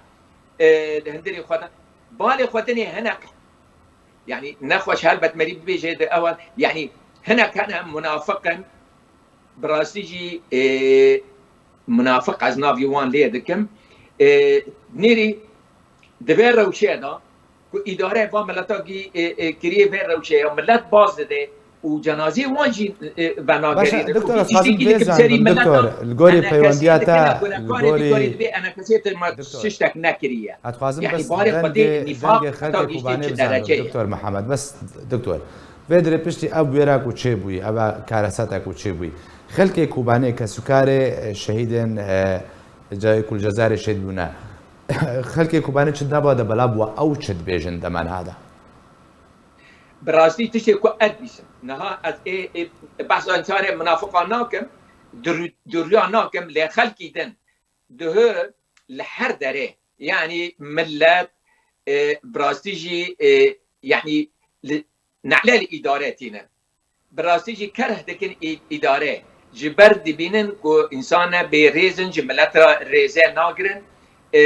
E, di hundirê xwe de, balê xwe dinê hinek, yanî, nexweş helbet merî bibêje di ewa, yanî, hinek hene munafiq in, bi rastî jî, e, munafiq ez navî wan lê dikim. E, nêrî di vê rewşê de ku îdare va mileta gî, e, e, kiriye vê rewşê ya, millet baz dide û cenazê wan jî, e, venagerî Baş e, de ku doktor, ez xwazim tiştekî vê dikim serî zanim, mileta doktor, li gorî enekesê peywendîya te, dikine li gunekarê gorî dibe enekesê te ma Doktor. Tiştek nekiriye. Ez xwazim Yanî bes barê xwe dê dengê, nîfaq dengê ta xelkê gîştê Kobanê çi bizanim, dereceyê. Doktor Mihemed, bes, doktor. Vê dirê piştî ev bûyera ku çêbûyî, ev karesata ku çêbûyî. Xelkê Kobanê kesûkarê, e, şehîdên, e, cayê ku li Cezayirê şehîd bûne. Xelkê Kobanê çi neba de belav bû, ew çi dibêjin demana de? Bi rastî tiştê ku ez dibîsim. Niha ez ê, ê, behsa însanê minafiqan nakim. dûr-, dûriya nakim lê xelkî din dihu li her derê, yanî millet, e, bi rastî jî, e, yanî li, ne'lê li îdare tînin. Bi rastî jî kerh dikin î-, îdare. Ji ber dibînin ku însan ne bê rêz in, ji millet re rêze nagirin. E,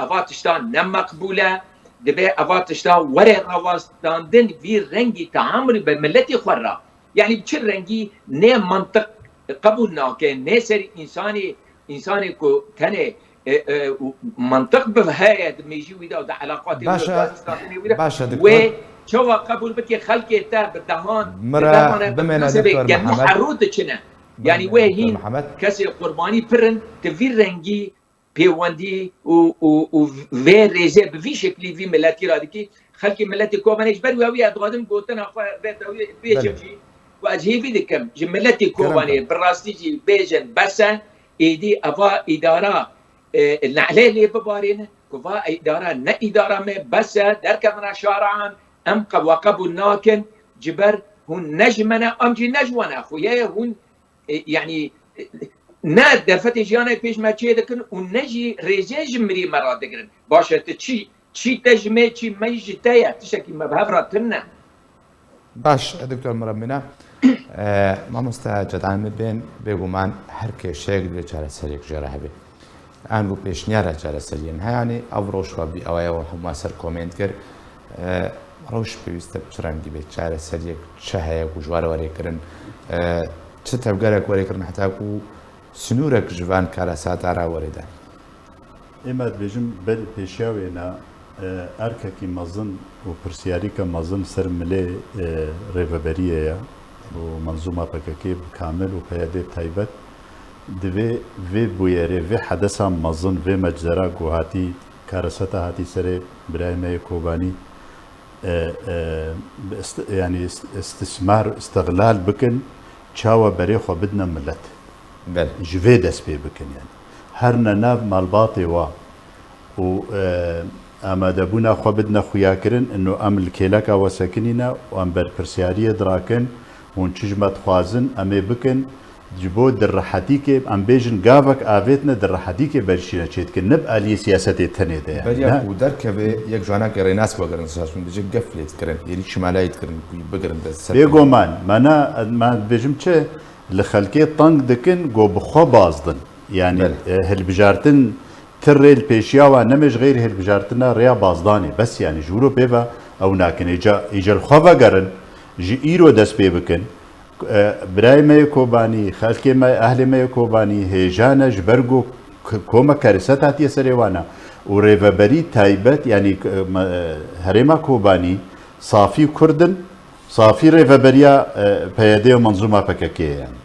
eva tişta ne meqbûl e. Dibe eva tişta were rawestandin vî rengî teamulî bi miletî xwe re. Yanî bi çi rengî nê mantiq qebûl nake, nê serî însanî, însanê ku tenê, e, e, û mantiq bi heye di mêjî wî de û di elaqatê wî de, Baş e, di azîzdatinê wî de, baş e, wê doktor. Çawa qebûl bike xelkê te bi dehan, Mira bi dehan e, bi bimêne, nasibê doktor gem Mihemed. Herû diçine. Yanî Bimêne, wê doktor hîn Mihemed. Kesê qurbanî pir in, di vî rengî pêwendî û, û, û vê rêzê bi vî şeklî vî miletî re dikî. Xelkê miletê Kobanê ji ber wî ew ê dixwazim gotina xwe vê dawiyê bêjim Belê. Jî. Û ez hêvî dikim ji miletê Kerem Kobanê, ke. Bi rastî jî bêjin bes e, êdî eva îdara, e, ne'lê lê bibarêne, ku va îdara ne îdara me, bes e, derkevin şaran, em qe-, we qebûl nakin, ji ber hûn ne ji me ne, em jî ne ji we ne, xuye ye hûn e, yanî, e, ne derfetê jiyanê pêş me çê dikin û ne jî rêzê ji mirî me re digirin. Baş e, tu çi, çi te ji me, çi me ji te ye, tiştekî me bi hev re tune. Baş, e, Doktor Muremîna. E, mamoste Cedan, min bên bêguman her kêşeyek divê çareseriyek jê re hebe. An bû pêşniyara çareseriyên heyane, ev rewş we bî, ew ye hema ser komên dikir. E, rewş pêwîst e bi çi rengî bê, çareseriyek çi heye ku ji we re were kirin? E, çi tevgerek were kirin heta ku sinûrek ji van karesata re were dan? Ê me dibêjim, ber pêşiya wêna, e, erkekî mezin û pirsiyarîke mezin ser milê, e, rêveberiyê ye û menzûma P K K bi kamil û P Y D bi taybet. Divê vê bûyerê, vê hedesa mezin, vê meczera ku hatî, kareseta hatî serê birayê me yê Kobanî, e, e, bi ist-, yanî ist-, istismar, istiglal bikin, çawa berê xwe bidine milet. Belê. Ji vê dest pê bikin yanî. Herne nav malbatê wa û, e, amadebûna xwe bidine xuyakirin, ino em li kêleka we sekinîne û em berpirsiyariyê dirakin, hûn çi ji me dixwazin, em ê bikin. Ji bo di rehetîkê, em bêjin gavek avêtine di rehetîkê berşîne çêdikin, ne bi aliyê siyasetê tenê de yani, Beriya ne? Ku derkeve yek ji wanakê rênas vegerin, sasûn dije gef lê dikirin, êrî şimalayê dikirin, ku bigirin de ser. Bêguman, me na, me dibêjim çi, li xelkê teng dikin, go bi xwe bazdin. Yani, Belê. E, hilbijartin ti rê li pêşiya wan neme ji xeyrî hilbijartina rêya bazdanê. Bes yani, ji wilo pê ve ew nakin. Îca, îca li xwe vegerin, ji îro dest pê bikin. E, birayê me yê Kobanî, xelkê me, ehlê me yê Kobanî hêja ne ji ber ku k-, komek kereset hatiye serê wan e û rêveberî taybet, yanî, e, me, e, herêma Kobanî safî Kurd in, safî rêveberiya, e, P Y D û menzûma P K K ye yani.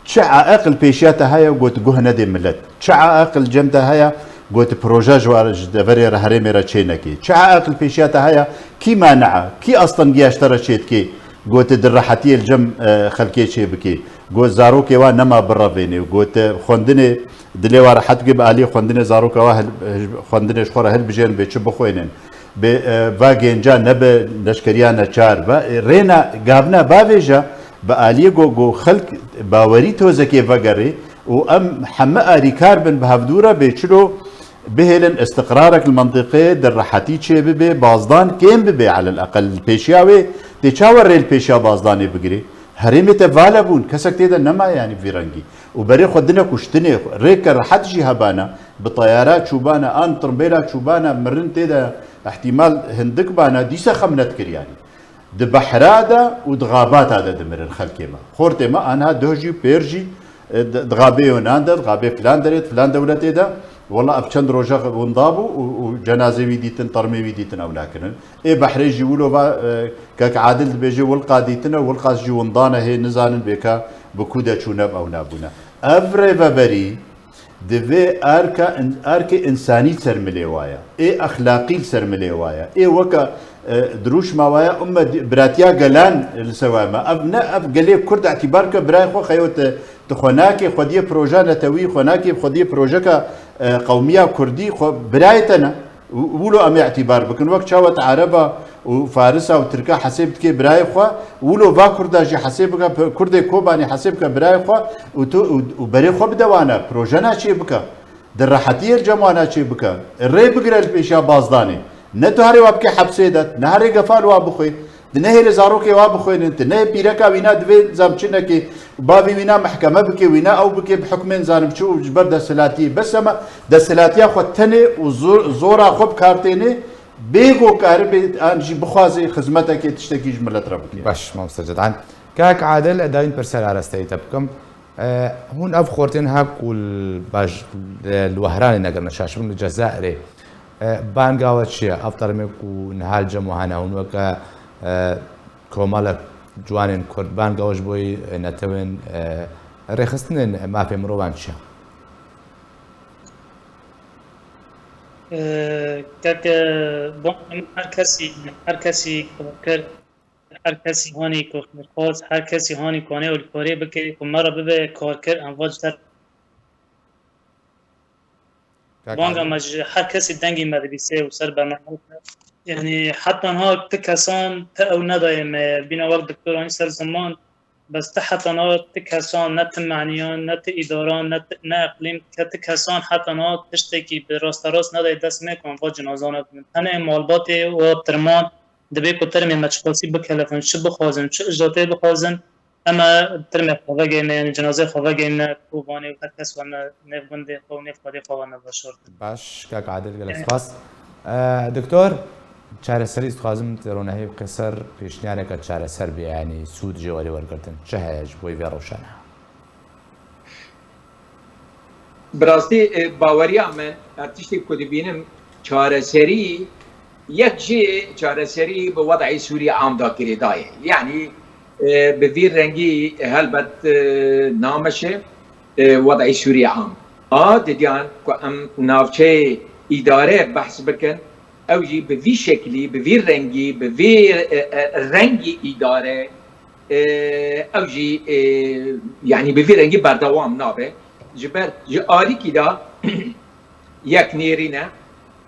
Çi aeqil pêşiya te heye got guh nedê milet? Çi aeqil cem te heye got proje ji wa-, ji deverê re herêmê re çê nekê? Çi aeqil pêşiya te heye? Kî mania? Kî astengiya ji te re çê dikê? Got di rehetiyê li cem, e, xelkê çê bikê. Got zarokê wa nema birevênê. Got, e, xwendinê dilê wa rehet bike, bi aliyê xwendinê zaroka wa hil-, xwendinê ji xwe re hilbijêrin bê çi bixwênin. Bê, e, va gênca nebe leşkeriya neçar. Va, e, rêna gavna bavêje bi aliyê go, go xelk bawerî tozekê vegerê û em heme arîkar bin bi hevdû re bê çilo bihêlin istiqrarek li mentiqê di rehetî çê bibe, bazdan kêm bibe elel eqel li pêşiya wê tê çawa rê li pêşiya bazdanê bigirê? Herêmê te vala bûn, kesek tê de nemaye yanî vî rengî. Û berê xwe dine kuştinê, rêke rehet jî hebana, bi teyara çûbana, an tirmbêla çûbana, mirin tê de îhtîmal hindik bana, dîsa xem nedikir yanî. Di behra de û di xabata de dimirin xelkê me. Xortê me anha duh jî, pêr jî, e, di, di xabê Yunan de, di xabê filan derê, di filan dewletê de, wela ev çend roja winda bû û, û cenazê wî dîtin, termê wî dîtin ew nakirin. Ê behrê jî wilo va, e, kek Adil dibêje wilqa dîtine, wilqas jî windane hê nizanin bêka bi ku de çûne bi ew nabûne. Ev rêveberî divê erka in-, erkê însanî ser milê waye. Ê exlaqî li ser milê waye. Ê weke, e, dirûşma waye, umme di-, biratiya gelan li ser waye me. Ev ne, ev gelê Kurd îtîbar ke birayê xwe xeyo te, tu xwe nakê xwediyê proja netewî, xwe nakê xwediyê projeka, e, qewmiya Kurdî, xwe birayê te ne. Wi-, wilo em ê îtîbar bikin. Wek çawa te Ereba û Farisa û Tirka hesêb dike birayê xwe, wilo va Kurda jî hesêb bike, pe-, Kurdê Kobanê hesêb bike birayê xwe û tu, û, û berê xwe bide wana, proje naçê bike. Di rehetiyê li cem wana çê bike. Rê bigire li pêşiya bazdanê. Ne tu herê wa bike hepsê de, ne herê gefa li wa bixwe. Di nehêlê zarokê wa bixwênin, tu nehê pîreka wîna divê zam çi neke, bavê wîna mehkeme bike, wîna ew bike, bi hukmên zanim çi û ji ber desthilatiyê. Bes ema desthilatiya xwe tenê û zor-, zora xwe bi kar tênê, bê go karibe an jî bixwaze xizmetekê tiştekî ji milet re bike. Baş, Mamoste Cedan. Kak Adil, ez dayîn pirser arasteyî te bikim. E, hûn ev xortên ha ku li baş, e, li Wehranê negirin, şaşibin li Cezayirê. E, banga we çi ye? Ev termê ku niha li cem we hene, hûn weke, e, komalek ciwanên Kurd, banga we ji bo yî, e, netewên, e, rêxistinên mafê mirovan çi ye? E, keke, bon, em her kesî, her kesî kar kir, her kesî hanî ku xêrxwaz, her kesî hanî ku anê û li karê bike, ku me re bibe karkir, em va ji ser Kak banga Adil. Me ji her kesî dengî me dibîse û ser bername. Yanî heta niha ti kesan ti ew nedayê me, bîna wek doktor anî ser ziman, bes ti heta niha ti kesan, ne ti maniyan, ne ti îdaran, ne ti, ne eqlîm, ke ti kesan heta niha tiştekî bi rasterast nedayê dest me ku em va cinazana bibin. Tenê malbatê û tirman dibê ku termê me çiqasî bikelifin, çi bixwazin, çi icdatê bixwazin, em ê termê xwe vegeyne, yanî cinazeyê xwe vegeyne Kobanê û her kes werne nêv gundê xwe û nêv xwedê xwe werne veşartin. Baş, kak Adil, gelek spas. E, doktor, çareserî dixwazim te ronehî bike ser pêşniyareke çareser bê, yanî sûd jê werî wergirtin. Çi heye ji bo vê rewşane? Bi rastî, e, baweriya min, her tiştê ku dibînim, çareserî, yek jî çareserî bi wed'ê Sûriye am da girêdayê. Yanî, e, bi vî rengî helbet, e, nameşe, e, wed'ê Sûriye am. A didiyan ku em navçeyê îdare behs bikin, ew jî bi vî şeklî, bi vî rengî, bi vî, e, e, rengî îdare, e, ew jî, e, yanî bi vî rengî berdewam nabe. Ji ber ji alîkî de yek nêrîn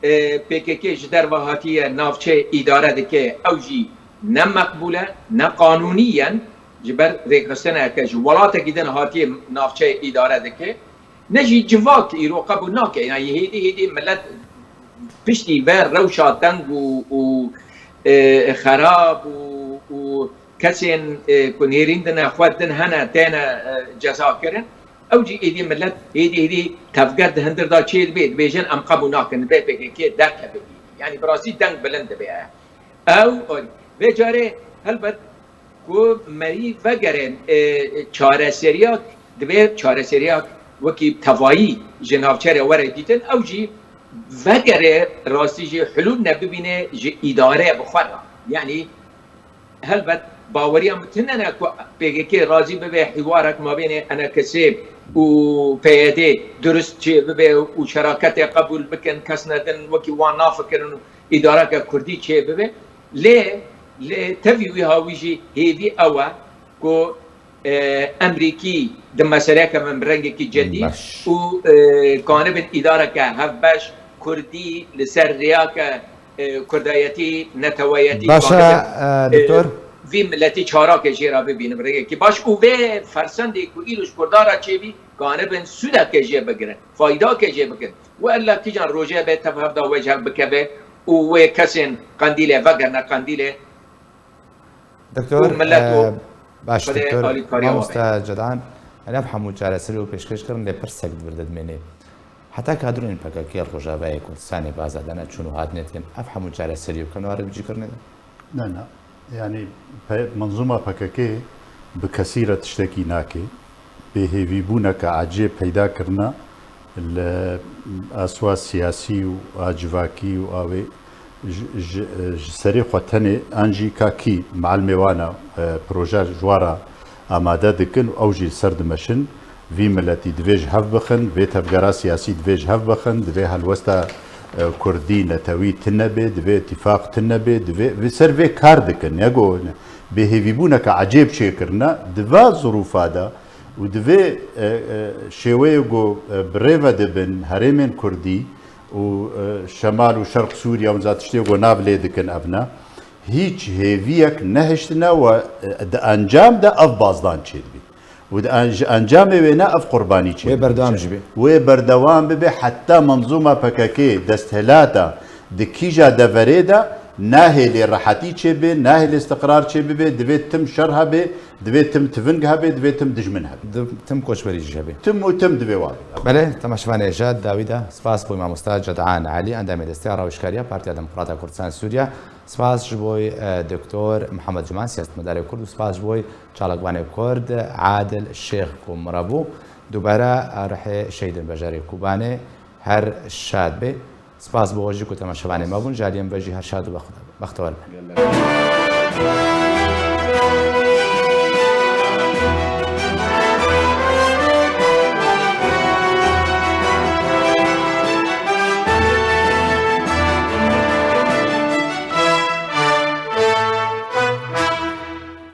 e, e, P K K ji derve hatiye navçe îdare dike, ew jî ne meqbûl e, ne qanûnî yen, ji ber rêxistineke ji welatekî din hatiye navçe îdare dike. Ne jî civak îro qebûl nake. Yanî hêdî hêdî milet piştî ve rewşa teng û, û, e, xerab û, û kesên, e, ku nêrîn din e, xwed din hene, têne, e, ceza kirin. Ew jî êdî milet hêdî hêdî tevger di hundir de çê dibe, dibêjin em qebûl nakin, dibe P K K derkeve. Yanî bi rastî deng bilind dibe. Ew, vê carê helbet ku merî vegere, e, çareseriyak, divê çareseriyak wekî tevayî ji navçe re were dîtin, ew jî vegere rastî jî hulûl nebibîne ji îdare bi xwe re. Yanî helbet baweriya min tune ne ku P K K razî bibe hîwarek mabênê N K S û P Y D durust çê bibe û şeraketê qebûl bikin, kes nedin wekî wan nafikirin û îdareke kurdî çê bibe. Lê, lê tevî wî ha wî jî hêvî ew e ku, e, Emrîkî di meseleyeke min bi rengekî cedî Baş. Û, e, kanibin îdareke hevbeş, kurdî li ser rêyake, e, kurdayetî, neteweyetî, Baş e, kanibin, e, e, doktor. Vî miletî çarake jê re bibînin bi rengekî baş û vê fersendê ku îro ji kurdan re çêbî, kanibin sûdeke jê bigirin, faydake jê bikin. Wella kîjan rojê be tev hevda we ji hev bikeve û wê kesên qendîlê vegerine qendîlê Doktor, û milet û e, baş, Xwedê doktor, alîkariya we mamoste be. Cedan, ev hemû çareserî û pêşkêş kirin lê pirsek di vir de dimêne. Heta kadroyên P K K Rojavayê Kurdistanê baza dane çûn û hatinê dikin, ev hemû çareserî û kevnare bi cî kirinê de? Ne, ne. Yanî pe-, menzûma P K K bi kesî re tiştekî nake. Bêhêvîbûneke ecêb peyda kirine li aswa siyasî û a civakî û a wê ji, ji, ji serê xwe tenê an jî ka kî mielmê wan e, e, proje ji wan re amade dikin û ew jî li ser dimeşin. Vî miletî divê ji hev bixin, vê tevgera siyasî divê ji hev bixin, divê helwesta, e, kurdî netewî tune bê, divê îtîfaq tune bê, divê, vê ser vê kar dikin. Yego bêhêvîbûneke ecêb çêkirine, di va zirûfa de û divê, e, e, şêweyê ku, e, bi rê ve dibin herêmên kurdî û, e, şemal û şerq Sûriye û za tiştê ku nav lê dikin ev ne. Hîç hêviyek nehiştine we, e, di encam de ev bazdan çêdibî. Û di en-, ji encamê wêne ev qurbanî çêdibî. Wê berdewam jî bê. Wê berdewam bibe heta menzûma P K K desthilata di kîja deverê de nahêlê rehetî çêbe, nahêlê istiqrar çêbibe, divê tim şer hebe, divê tim tiving hebe, divê tim dijmin hebe. Di tim koçberî jî hebe. Tim û tim divê wa be. Belê, temaşevanê hêja dawî de spas bo mamosta Cedan Elî, endamê desteya rawişkariya Partiya Demokrata Kurdistan Sûriye. Spas ji bo, e, Doktor Mihemed Cuman, siyasetmedarê Kurd û spas ji bo çalakvanê Kurd Adil Şêx ku mira bû. Dubare rihê şehîdên bejarê Kobanê her şad be. Spas bo we jî ku temaşevanê me bûn. Ji aliyê me ve jî her şad û bex-, bextewar bin.